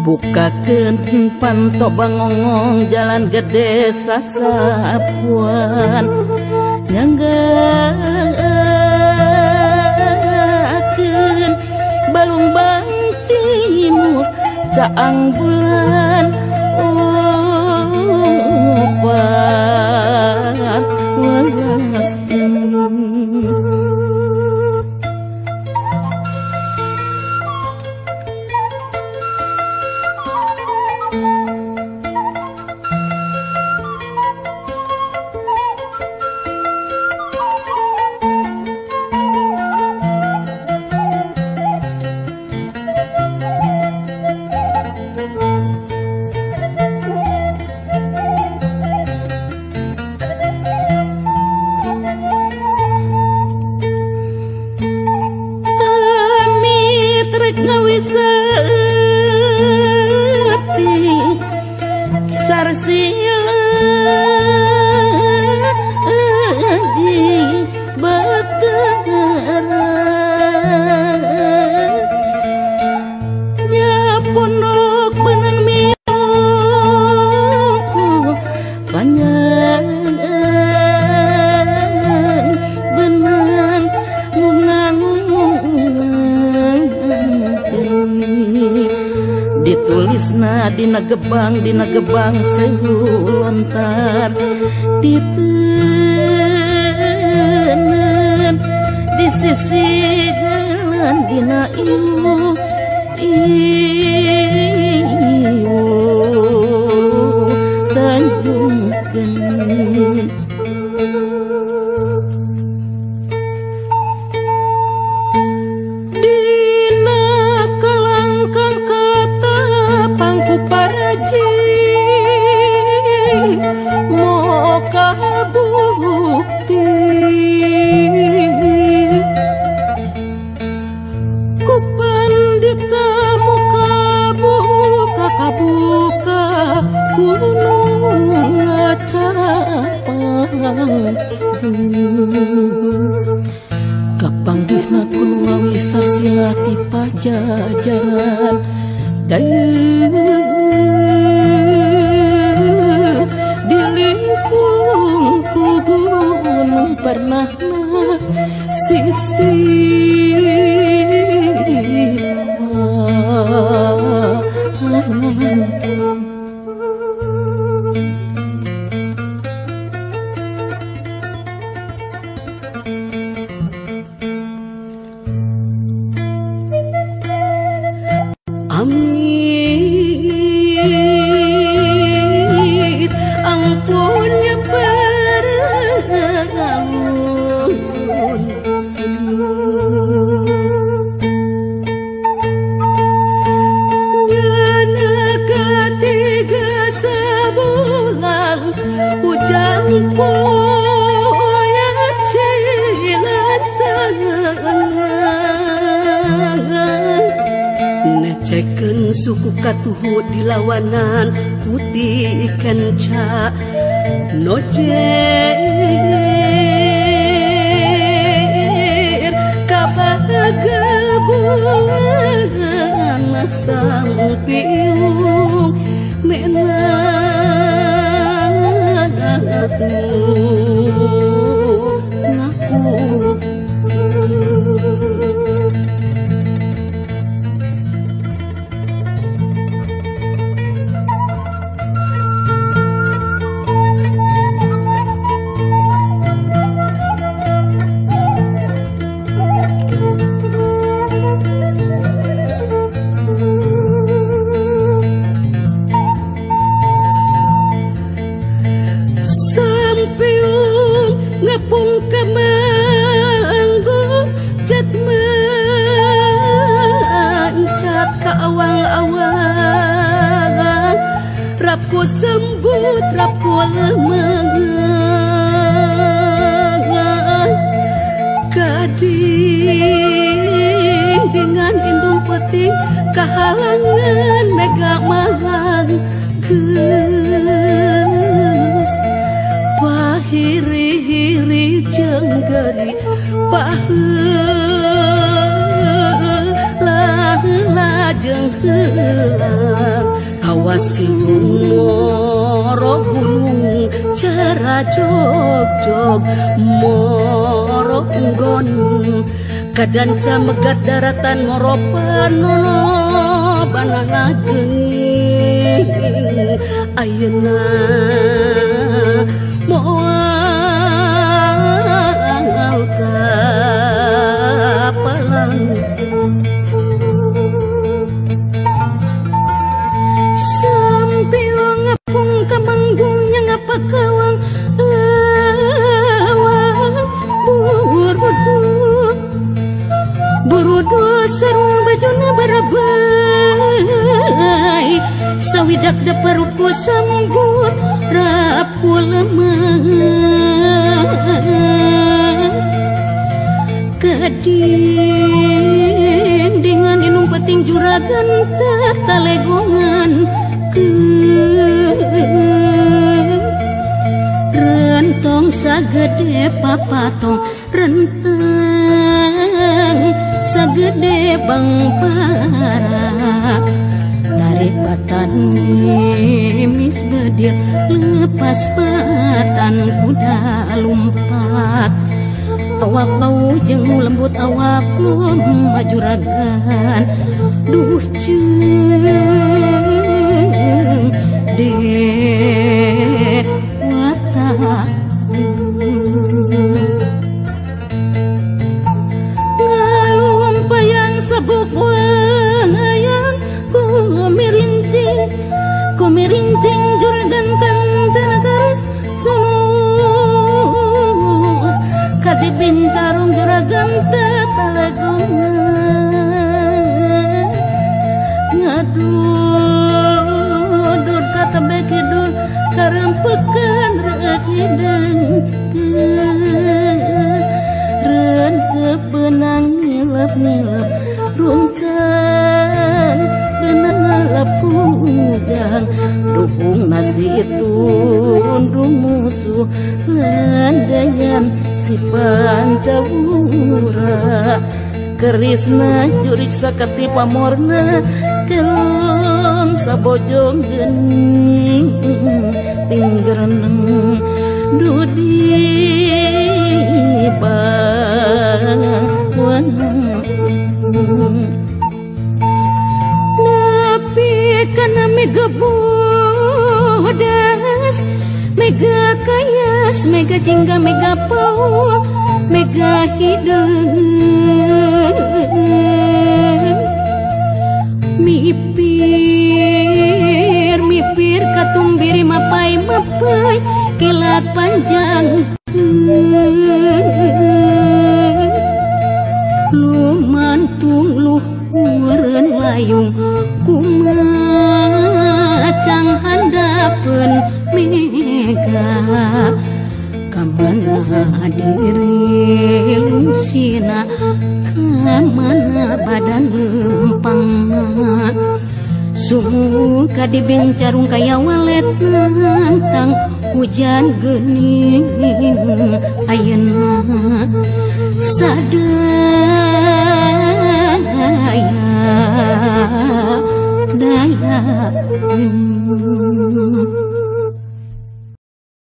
Bukakeun panto bangongong jalan gede sasapuan nyanggakeun balung timur caang bulan opat welas. Dina gebang sehu lontar diteuneuh di sisi jalan dina ieu ieu Tanjung Geni. Dina kalangkang katapang ku paraji moka bukti ku pandita muka buka kabuka gunung ngacapang kapanggihna ku nu ngawisa sila ti pajajaran dayeun di lingkung ku gunung pernahna sisi Amit ampunnya perangun Nyana ketiga sebulan hujan poya cilantangan Necekeun suku katuhu dilawanan kuti kenca nojer kabagebuan sang piung menang ngaku. Sampiung ngepung kemanggu jet mancat ka awang-awangan rapku sembut rapku lemengan kading dengan indung peting kahalangan mega malang geus pahiri-hiri jeung geri paheula heula jeung heula kawasiung moro gunung cara jog-jog moro nggon kadanca megat daratan moro panono banana geuning ayeuna moal kapalang sampai ngapung kamanggung nya ngapakawang awang burudul burudul sarung bajuna barabai sawidak daparuku sambut rapu lemah kading dengan inung peting juragan tatalegongan ke rentong sagede papatong renteng sagede bangpara tarik batan mimis bedil lepas batan kuda lumpat awak bau jeung lembut awak lom juragan duh jeung dewata ngalumpayang sabuk wayang kumirincing juragan kancana garis sunut kadipincarung juragan tetalegongan ngadudur katembe kidul karempekan reuk hideung geus rencep benang nilep-nilep runcang benang ngalap kujang duhung nasi tundung musuh landayan si pancawura kerisna jurik sakati pamorna kelong sabojong gening tinggereneng dudi bawana nepi kana mega bodas mega kayas mega jingga mega paul mega hideung mipir mipir katumbiri mapai mapai kilat panjang lumantung luhureun layung kumacang handapeun mega kamana diri lungsina kamana badan lempangna suka dibincarung kaya walet nantang hujan geuning ayeuna sadaya daya.